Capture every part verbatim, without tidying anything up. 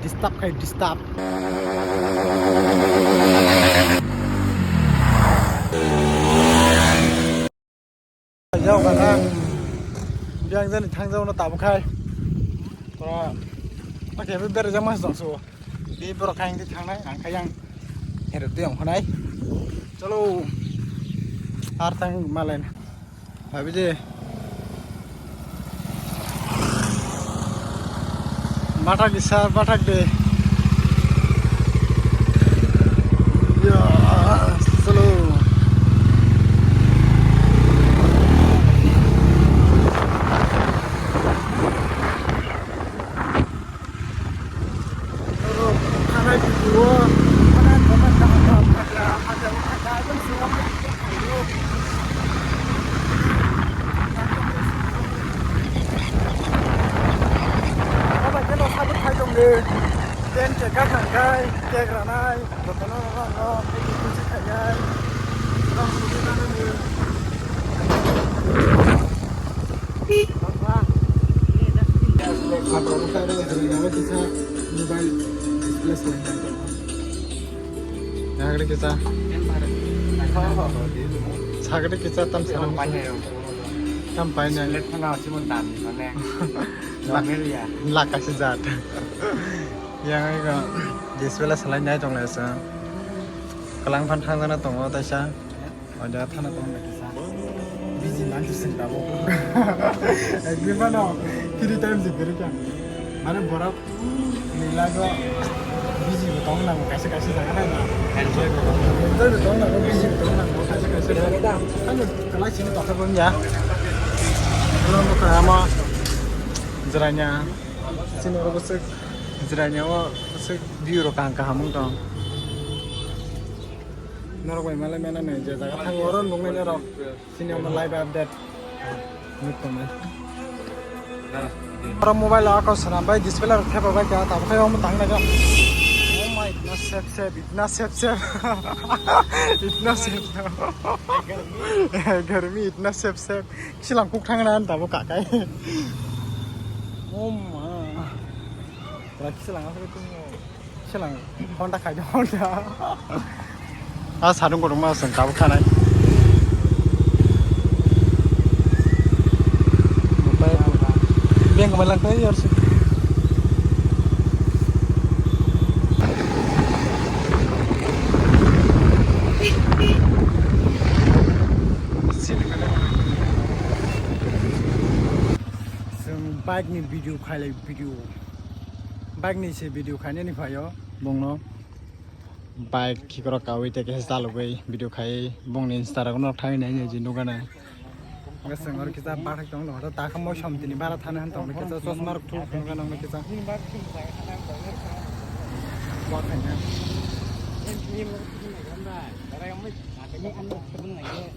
Disturb khai, disturb. Jao kana. Biang jani thang jao no tabuk khai. Tora. Oke, be bere jama jong so. Ni borok khai di thang nai, ang khai yang. Hero tu yang khonai. Chalo. Ar thang malen. Habide. Bathak kisa, bathak de. Ya, slow. Tent khe kakhang khai, tek ranai, jotono rang rang, tei kuchi khainai. Mobile display selai nai tongkha. Nagri kisa. Sagri kisa tam sana. Tam painai. Display thana simon dan mane. Lak-, lak kasi jat. Yang ego display selai nai tong lai sa. Kalang phan thang jana tongo taisa. Oja thana tong lai sa. Busy man to sing tabo. Ekdin mano three times ikiri kya. Mane borok ni lago busy bo tong nango kaisa kaisa jaga nai na. Enjoy bo tong nango. Enjoy bo tong nango, busy bo tong nango kaisa kaisa jaga. Ano kalai sini tokha bom ya. Ano mo kaya mo. Jiranya. Sini oro bwswk jiranya o bwswk view rok kaham kaham wng tong. Norok bai malai mano ni je jaga thango oro nuknai norok. Sini omo live update. Nuk tongnai. Oro mobile o ako swnam bai display rok thepa bai kha tabuk khe omo tang nai kha. Oh my, itna sep sep, itna sep sep. Itna sep sep. Garmi itna sep sep. Kiselang kuk thang na tabuk kakai. Oh ma. Pura kiselang asuk tu. Kiselang Honda khai Honda. Ah, sarung kotor ma sang tabuk khanai. Beng kemai lang kai yar sih. Chwng bike ni video khailai video. Bike ni se video khainani phaio bongno. Bike khikrok kawi tei khe chalogwi video khai bongni Insta rok no thangwi nai nai je nukgana. Hwnkhe chwng oro kisa bathak tong nokha ta khe mosom tini bara thana han tong kisa chosma rok thum phunukgana kisa.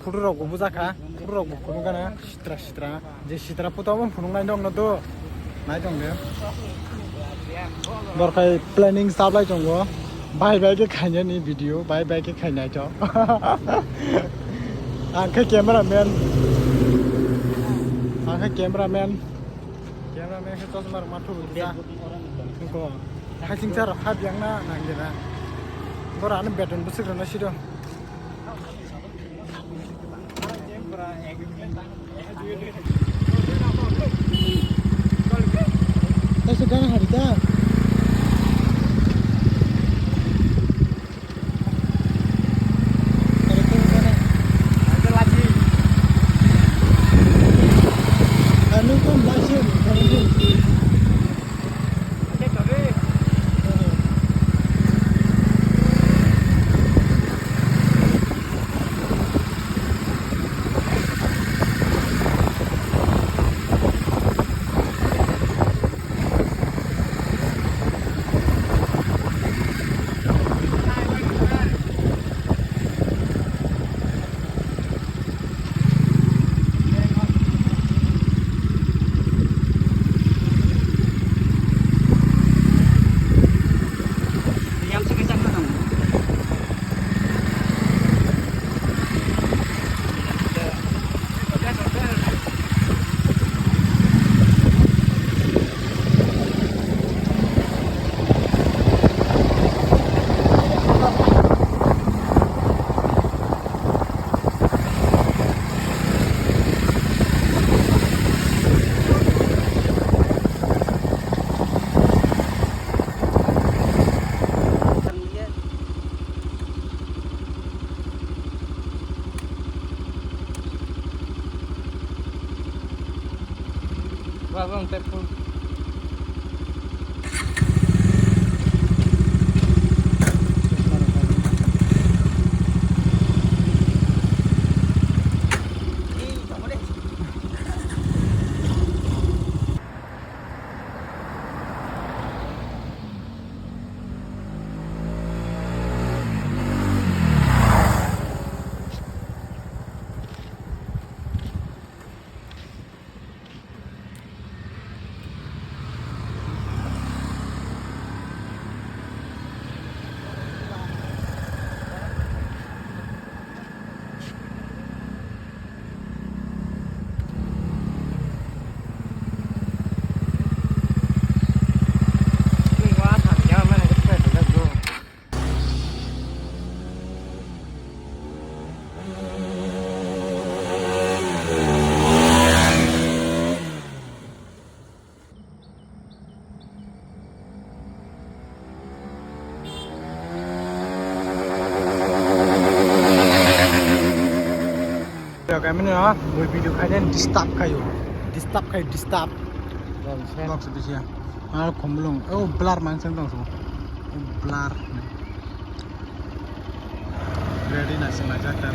Photo rok bo bujak kha, photo rok bo phunukgana sitra sitra. Je sitra puto obo phunuk nai dong no do. Nai dong de. Borkhai planning sablai tongo. Bye bye ke khainani video, bye bye ke khainai to. Ang khe camera man. Ang khe camera man. Camera man khe chosma rok ma thubu kisa. Ko. Hasing char kha biang na nang de na. Bora ani beton busuk rana sido. Kaisa gana hari ta. Anu kan masih. Ang tepung. Kami ni ah, boy video khai den disturb khayo, disturb khayo, disturb. Box bisi ya. Ah, khomlong. Oh, blur man sang dong so. Blur. Ready na sing na jaka.